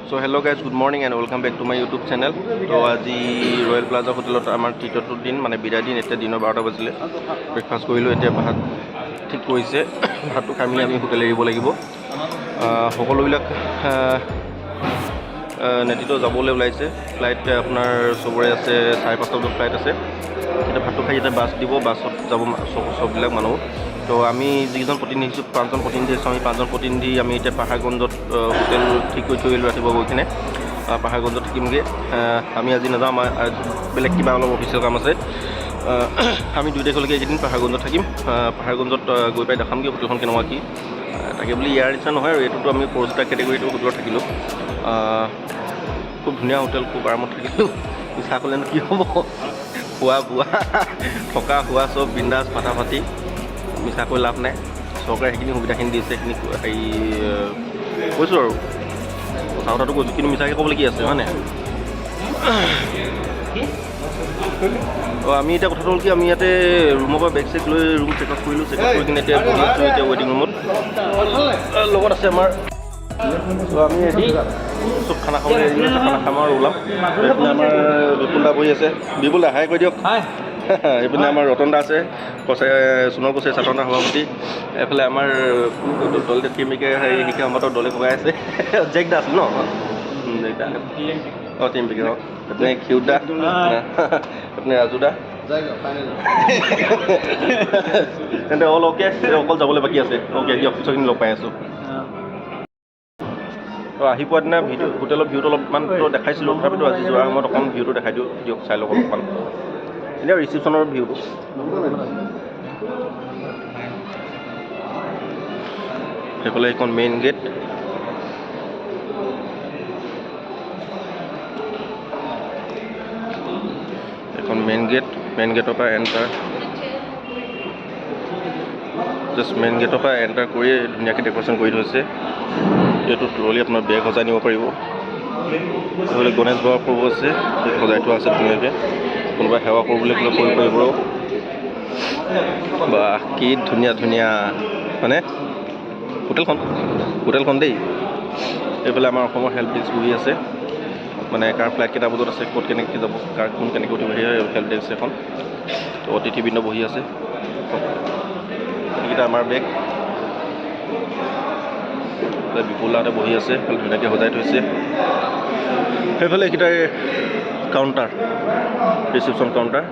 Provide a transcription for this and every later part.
So hello guys, good morning and welcome back to my YouTube channel. তো আজি royal plaza হোটেলত আমাৰ তৃতীয়টো দিন, মানে বিদায় দিন। এতিয়া দিনৰ 12টা বাজিলে। ব্ৰেকফাষ্ট কৰিলোঁ, এতিয়া ভাত ঠিক কৰিছে। ভাতটো খাই মেলি আমি হোটেল এৰিব লাগিব। সকলোবিলাক নেতৃত্ব যাবলৈ ওলাইছে। ফ্লাইট আপোনাৰ চবৰে আছে, 5:30 বজাত ফ্লাইট আছে। এতিয়া ভাতটো খাই এতিয়া বাছ দিব, বাছত যাব চববিলাক মানুহ। তো আমি যিকেইজন প্ৰতিনিধি আহিছোঁ, পাঁচজন প্ৰতিনিধি আছোঁ। আমি পাঁচজন প্ৰতিনিধি আমি এতিয়া পাহাৰগঞ্জত হোটেল ঠিক কৰি থৈ আহিলোঁ। ৰাতিপুৱা গৈ কিনে পাহাৰগঞ্জত থাকিমগৈ। আমি আজি নাযাওঁ, আমাৰ বেলেগ কিবা অলপ অফিচিয়েল কাম আছে। আমি 2 তাৰিখলৈকে এইকেইদিন পাহাৰগঞ্জত থাকিম। পাহাৰগঞ্জত গৈ পাই দেখামগৈ হোটেলখন কেনেকুৱা কি। তাকে বুলি ইয়াৰ নিচিনা নহয় আৰু এইটোতো আমি ফ'ৰ ষ্টাৰ কেটেগৰীটো হোটেলত থাকিলোঁ। খুব ধুনীয়া হোটেল, খুব আৰামত থাকিলোঁ। মিছা ক'লেনো কি হ'ব? খোৱা বোৱা, থকা খোৱা চব বিন্দাছ, ফাটাফাটি। মিছা কৈ লাভ নাই। চৰকাৰে সেইখিনি সুবিধাখিনি দিছে, সেইখিনি হেৰি কৈছোঁ আৰু সঁচা কথাটো কৈছোঁ। কিন্তু মিছাকৈ ক'বলৈ কি আছে, হয়নে? অঁ, আমি এতিয়া কথাটো হ'ল কি, আমি ইয়াতে ৰুমৰ পৰা বেগ চেগ লৈ ৰুম চেক আউট কৰিলোঁ। চেক আউট কৰি কিনে এতিয়া বহি আছোঁ এতিয়া ৱেইটিং ৰুমত। লগত আছে আমাৰ। তো আমি ৰেডি, চব খানা খাবলৈ ৰেডি হৈছে। খানা খাম আৰু ওলাম। এইপিনে আমাৰ বিপুল দা বহি আছে। বিপুল দা, হাই কৈ দিয়ক। এইপিনে আমাৰ ৰতন দা আছে, কছাৰী, সোণোৱাল কছাৰী ছাত্ৰ সভাপতি। এইফালে আমাৰ দলতে টিমিকে হেৰি শিক্ষা সম্পাদক দলে ককাই আছে। জেক দা আছিল ন? জেক দা, অঁ, টিম পিকে। অঁ, এইপিনে ক্ষীৰোদ দা, এইপিনে ৰাজু দা। তেন্তে অল অ'কে, অকল যাবলৈ বাকী আছে। অ'কে দিয়ক, পিছৰখিনি লগ পাই আছোঁ। তো আহি পোৱা দিনা ভিডিঅ' হোটেলৰ ভিউটো অলপমান তো দেখাইছিলোঁ, তথাপিতো আজি যোৱাৰ সময়ত অকণ ভিউটো দেখাই দিওঁ দিয়ক, চাই লওক অলপমান। এতিয়া ৰিচিপশ্যনৰ ভিউটো। সেইফালে এইখন মেইন গেট। এইখন মেইন গেট, মেইন গেটৰ পৰা এণ্টাৰ, জাষ্ট মেইন গেটৰ পৰা এণ্টাৰ কৰিয়ে ধুনীয়াকৈ ডেক'ৰেশ্যন কৰি থৈছে। এইটো ট্ৰলি আপোনাৰ বেগ সজাই নিব পাৰিব। এইফালে গণেশ বাবা প্ৰভু আছে, সজাই থোৱা আছে ধুনীয়াকৈ। কোনোবাই সেৱা কৰোঁ বুলি ক'লে কৰিব পাৰিব। বা কি ধুনীয়া ধুনীয়া মানে হোটেলখন দেই। এইফালে আমাৰ অসমৰ হেল্প ডেস্ক বহি আছে, মানে কাৰ ফ্লাইট কেইটা বজাত আছে, ক'ত কেনেকৈ যাব, কাৰ কোন কেনেকৈ উঠিব, সেই হেল্প ডেস্ক এখন। তো অতিথিবৃন্দ বহি আছে। এইকেইটা আমাৰ বেগ। বিপুল দাহঁতে বহি আছে, ধুনীয়াকৈ সজাই থৈছে। সেইফালে এইকেইটাৰ কাউণ্টাৰ, ৰিচিপশ্যন কাউণ্টাৰ।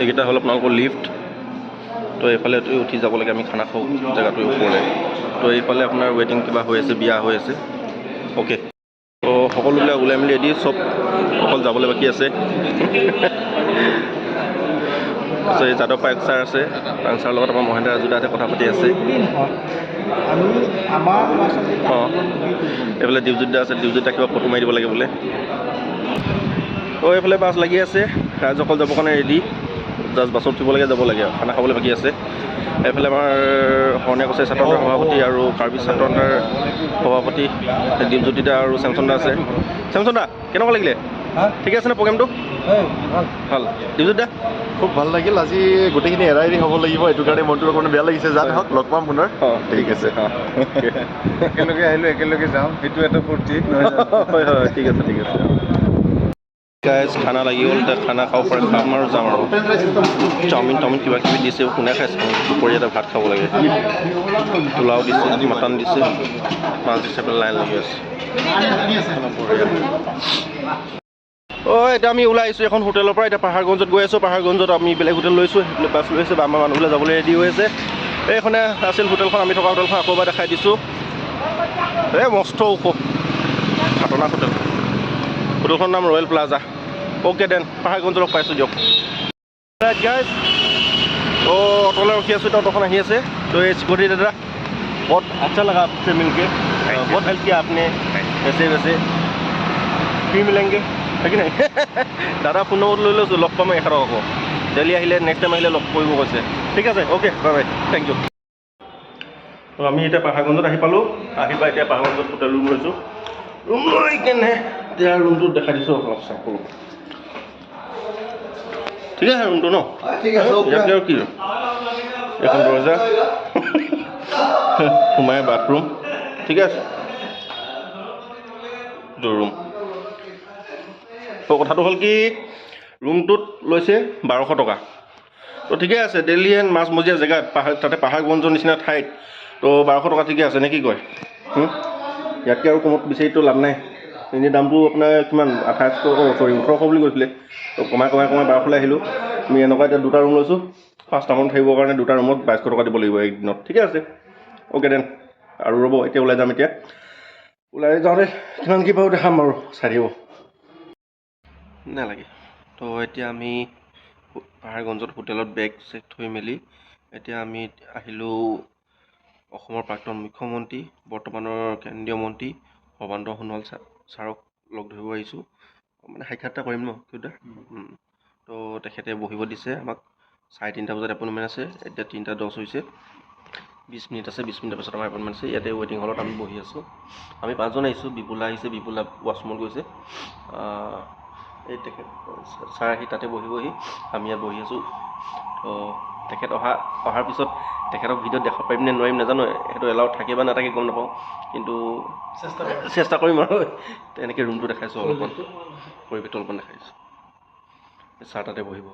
এইকেইটা হ'ল আপোনালোকৰ লিফ্ট। তো এইফালে উঠি যাব লাগে, আমি খানা খাওঁ জেগাটোৰ ওপৰলৈ। তো এইফালে আপোনাৰ ৱেটিং কিবা হৈ আছে, বিয়া হৈ আছে। অ'কে, তো সকলোবিলাক ওলাই মেলি ৰেডি, চব অকল যাবলৈ বাকী আছে। তাৰপিছত এই যাদৱ পায়ক ছাৰ আছে, পায়ক ছাৰৰ লগত আমাৰ মহেন্দ্ৰ ৰাজুদাহঁতে কথা পাতি আছে। অঁ, এইফালে দীপজ্যোতি দা আছে, দীপজ্যোতি কিবা ফটো মাৰি দিব লাগে বোলে। তো এইফালে বাছ লাগি আছে, ৰাইজসকল যাবৰ কাৰণে ৰেডি। জাষ্ট বাছত উঠিব লাগে, যাব লাগে, খানা খাবলৈ বাকী আছে। এইফালে আমাৰ শৰণীয়া কছাৰী ছাত্ৰ সন্থাৰ সভাপতি আৰু কাৰ্বি ছাত্ৰ সন্থাৰ সভাপতি দীপজ্যোতি দা আৰু চেমচন দা আছে। চেমচন দা, কেনেকুৱা লাগিলে? ঠিকে আছে নে প্ৰগ্ৰেমটো? ভাল। দীপজ্যোতি দা? খুব ভাল লাগিল। আজি গোটেইখিনি এৰা এৰি হ'ব লাগিব, এইটো কাৰণে মনটো অকণমান বেয়া লাগিছে। যাত হওক, লগ পাম পুনৰ। অঁ, ঠিক আছে। অঁ, একেলগে আহিলোঁ, একেলগে যাওঁ, সেইটো এটা ফূৰ্তি। হয় হয়, ঠিক আছে, ঠিক আছে। গাইজ, খানা লাগি গ'ল। এতিয়া খানা খাব পাৰে, খাম আৰু যাম। আৰু চাওমিন তাওমিন কিবা কিবি দিছে, কোনে খাইছে? দুপৰীয়া এটা ভাত খাব লাগে। পোলাও দিছে, মাটন দিছে, মাছ দিছে, পেলাই লাইন লাগি আছে। বঢ়িয়া। অঁ, এতিয়া আমি ওলাই আহিছোঁ এখন হোটেলৰ পৰা। এতিয়া পাহাৰগঞ্জত গৈ আছোঁ। পাহাৰগঞ্জত আমি বেলেগ হোটেল লৈছোঁ, সেইফালে বাছ লৈ আছে বা আমাৰ মানুহবিলাক যাবলৈ ৰেডি হৈ আছে। এইখনে আছিল হোটেলখন, আমি থকা হোটেলখন আকৌ এবাৰ দেখাই দিছোঁ। এই মস্ত ওখ খাতৰনাক হোটেল। হোটেলখনৰ নাম royal plaza. Okay then, Paharganj লগ পাইছোঁ দিয়ক। গাইজ, তো অট'লৈ ৰখি আছোঁ, এতিয়া অট'খন আহি আছে। তো এই চিকিউৰিটি দাদা, बहुत अच्छा लगा आपसे मिलके, बहुत हेल्प किया आपने। वैसे वैसे फिर मिलेंगे, है कि नहीं? দাদা ফোন নম্বৰ লৈ লৈছোঁ, লগ পাম এখেতক আকৌ। দেলহি আহিলে, নেক্সট টাইম আহিলে লগ কৰিব কৈছে। ঠিক আছে, okay, bye bye, thank you. তো আমি এতিয়া পাহাৰগঞ্জত আহি পালোঁ। আহি পাই এতিয়া পাহাৰগঞ্জত হোটেল ৰুম লৈছোঁ। ৰুম লৈ কেনে এতিয়া ৰুমটো দেখাই দিছোঁ অলপ, চাওক। ঠিক আছে ৰুমটো ন? ঠিক আছে। ইয়াত আৰু কি, এখন দৰ্জা সোমাই বাথৰুম। ঠিকে আছে এইটো ৰুম। তো কথাটো হ'ল কি, ৰুমটোত লৈছে 1200 টকা। তো ঠিকে আছে, দিল্লী এণ্ড মাজমজিয়া জেগাত, পাহাৰ, তাতে পাহাৰগঞ্জৰ নিচিনা ঠাইত তো 1200 টকা ঠিকে আছে নে কি কয়? ইয়াতকৈ আৰু কমত বিচাৰিতো লাভ নাই। এনেই দামটো আপোনাৰ কিমান, 2800, অঁ চৰি, 1800 বুলি কৈছিলে। তো কমাই কমাই কমাই 1200লৈ আহিলোঁ আমি। এনেকুৱা এতিয়া দুটা ৰুম লৈছোঁ, পাঁচটামান থাকিবৰ কাৰণে দুটা ৰুমত 2200 টকা দিব লাগিব একদিনত। ঠিকে আছে, অ'কে then. আৰু ৰ'ব, এতিয়া ওলাই যাম। এতিয়া ওলাই যাওঁতে কিমান কি পাৰোঁ দেখাম বাৰু, চাই থাকিব। নালাগে। তো এতিয়া আমি পাহাৰগঞ্জত হোটেলত বেগ চেগ থৈ মেলি এতিয়া আমি আহিলোঁ অসমৰ প্ৰাক্তন মুখ্যমন্ত্ৰী, বৰ্তমানৰ কেন্দ্ৰীয় মন্ত্ৰী সৰ্বানন্দ সোণোৱাল ছাৰক লগ ধৰিব আহিছোঁ। মানে সাক্ষাৎ এটা কৰিম ন কিউদা। তো তেখেতে বহিব দিছে আমাক। 3:30 বজাত এপইণ্টমেণ্ট আছে, এতিয়া 3টা 10 হৈছে, 20 মিনিট আছে। 20 মিনিটৰ পিছত আমাৰ এপইণ্টমেণ্ট আছে। ইয়াতে ৱেইটিং হলত আমি বহি আছোঁ। আমি পাঁচজন আহিছোঁ। বিপুলা আহিছে, বিপুলা ৱাছৰুমত গৈছে। এই তেখেত ছাৰ আহি তাতে বহিবহি, আমি ইয়াত বহি আছোঁ। তো তেখেত অহাৰ পিছত তেখেতক ভিডিঅ'ত দেখাব পাৰিম নে নোৱাৰিম নাজানো। সেইটো এলাউ থাকে বা নাথাকে গম নাপাওঁ, কিন্তু চেষ্টা কৰিম। আৰু তেনেকৈ ৰুমটো দেখাইছোঁ, অলপমান পৰিৱেশটো অলপমান দেখাইছোঁ। ছাৰ তাতে বহিব।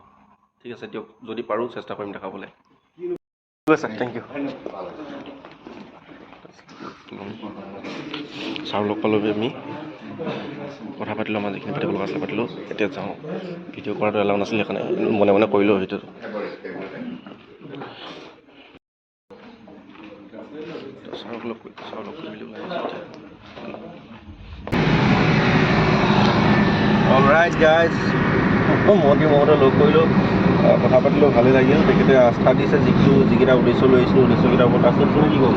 ঠিক আছে দিয়ক, যদি পাৰোঁ চেষ্টা কৰিম দেখাবলৈ। ঠিক আছে, thank U. ছাৰক লগ পালোঁ, আমি কথা পাতিলোঁ, আমাৰ যিখিনি পাতিব লগা আছিলে পাতিলোঁ। এতিয়া যাওঁ। ভিডিঅ' কৰাটো এলাউ নাছিলে, সেইকাৰণে মনে মনে কৰিলোঁ ভিডিঅ'টো। ছাৰক লগ কৰি মেলি ওলাই আহিছোঁ এতিয়া। অলৰাইট গাইজ, মন্ত্ৰী মহোদয় লগ কৰিলোঁ, কথা পাতিলোঁ, ভালেই লাগিল। তেখেতে আস্থা দিছে, যিকেইটা উদ্দেশ্য লৈ আহিছিলোঁ, উদ্দেশ্যকেইটাৰ ওপৰত আস্থা দিছে। কি ক'ম,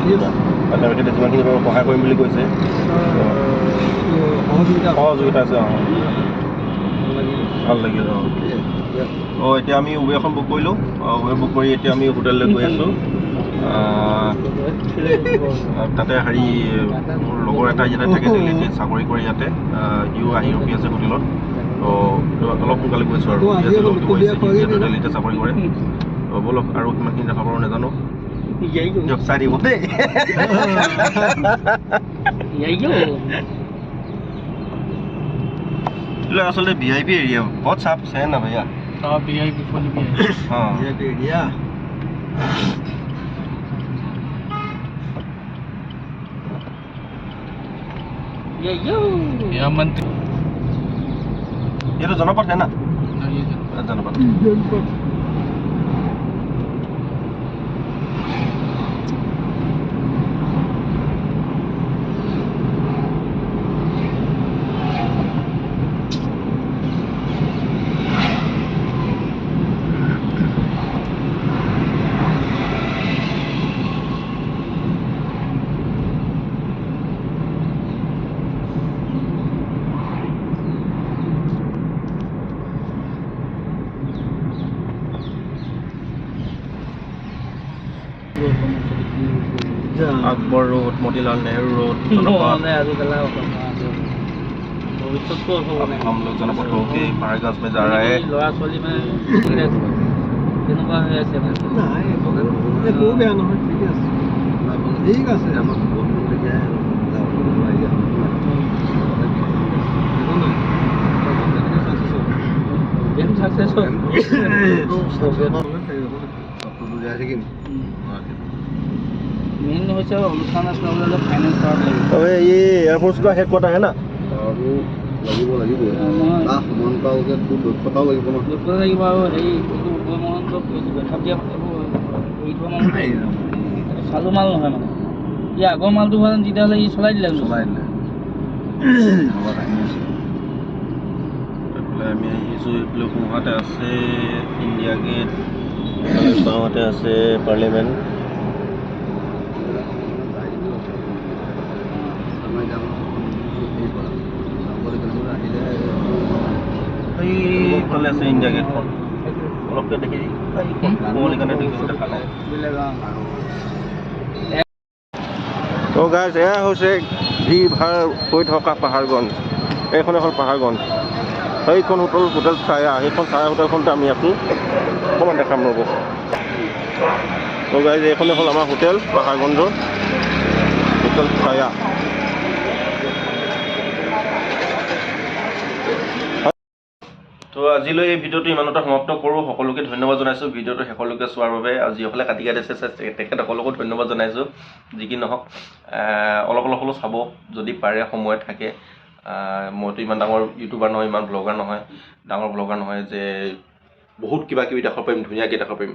তেখেতে যিমানখিনি পাৰোঁ সহায় কৰিম বুলি কৈছে। সহযোগিতা আছে। অঁ, ভাল লাগিল। অঁ অঁ এতিয়া আমি উবেৰ এখন বুক কৰিলোঁ। উবেৰ বুক কৰি এতিয়া আমি হোটেললৈ গৈ আছোঁ। তাতে হেৰি, মোৰ লগৰ এটা ইয়াতে থাকে, দিল্লীতে চাকৰি কৰে ইয়াতে। সিও আহি ৰখি আছে হোটেলত। তো অলপ সোনকালে গৈছোঁ আৰু ৰখি আছে, লগ দিব আহিছে। সি যিহেতু দিল্লীতে চাকৰি কৰে। তো ব'লক, আৰু কিমানখিনি দেখা পাৰোঁ নাজানো। দিয়ক, চাই দিব দেই। এইবিলাক আচলতে ভিআইপি এৰিয়া, बहुत साफ है ना भैया? VIP, full VIP. हाँ। এৰিয়া। यहाँ मंत्री ये तो जनपथ है ना? ये जनपथ। আকবৰ ৰোড, মতিলাল নেহৰু ৰোড, जनपथ। ভৱিষ্যতটো হ'ব। अब हम लोग जनपथ होके पहाड़गंज में जा रहे हैं। ল'ৰা ছোৱালী মানে তেনেকুৱা হৈ আছে মানে। নাই, একো বেয়া নহয়, ঠিকে আছে, ঠিক আছে। একো নাই, তেনেকে চাকচেছ হ'ব। গেম চাকচেছ হ'ল। যাই থাকিম। মেইন হৈছে অনুষ্ঠান এটা চলাবলৈ হ'লে ফাইনেন্স পাৱাৰ লাগিব। अबे, ये एयरफोर्स का हेडक्वार्टर है ना? আৰু লাগিব লাগিব। নহয়। তাৰ সমান্তৰালকে তোৰ দক্ষতাও লাগিব ন। দক্ষতা লাগিব আৰু হেৰি, এইটো উদয় মহন্তক এইটো বেকআপ দিয়া, এইবোৰ এৰি থোৱা মানুহ, এইটো চালু মাল নহয়। মানে ই আগৰ মালটো হোৱা তেতিয়াহ'লে ই চলাই দিলে। চলাই দিলে, এনেকুৱা কাহিনী আছে। এইফালে আমি আহিছোঁ। এইফালে সোঁহাতে আছে ইণ্ডিয়া গেট, এইফালে বাওঁহাতে আছে পাৰ্লিয়ামেণ্ট। আমাৰ এতিয়া হেৰি কৰা চাবলৈ কেনেকৈ আহিলে? সেইফালে আছে ইণ্ডিয়া গেটখন, অলপকৈ দেখি কুঁৱলী কাৰণে দেখিব দেখা নাই। বেলেগ আৰু তো গাইজ, এয়া হৈছে ভিৰ ভাৰ হৈ থকা পাহাৰগঞ্জ। এইখনে হ'ল পাহাৰগঞ্জ। সেইখন হোটেল, হোটেল ছায়া। সেইখন ছায়া হোটেলখনতে আমি আছোঁ। অকণমান দেখাম, ৰ'ব। তো গাইজ, এইখনে হ'ল আমাৰ হোটেল, পাহাৰগঞ্জৰ হোটেল ছায়া। তো আজিলৈ এই ভিডিঅ'টো ইমানতে সমাপ্ত কৰোঁ। সকলোকে ধন্যবাদ জনাইছোঁ ভিডিঅ'টো শেষলৈকে চোৱাৰ বাবে আৰু যিসকলে কাটি কাটি চাইছে, তেখেতসকলকো ধন্যবাদ জনাইছোঁ। যি কি নহওক, অলপ অলপ হ'লেও চাব যদি পাৰে, সময় থাকে। মইতো ইমান ডাঙৰ ইউটিউবাৰ নহয়, ইমান ব্লগাৰ নহয়, ডাঙৰ ব্লগাৰ নহয় যে বহুত কিবা কিবি দেখাব পাৰিম, ধুনীয়াকৈ দেখাব পাৰিম।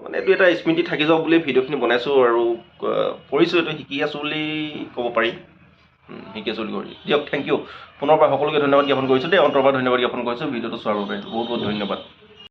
মানে এইটো এটা স্মৃতি থাকি যাওক বুলি ভিডিঅ'খিনি বনাইছোঁ আৰু কৰিছোঁ। এইটো শিকি আছোঁ বুলি ক'ব পাৰি। শিকি আছোঁ বুলি ক'ব পাৰি। দিয়ক, thank U. পুনৰবাৰ সকলোকে ধন্যবাদ জ্ঞাপন কৰিছোঁ দেই। অন্তৰৰ পৰা ধন্যবাদ জ্ঞাপন কৰিছোঁ ভিডিঅ'টো চোৱাৰ বাবে। বহুত বহুত ধন্যবাদ।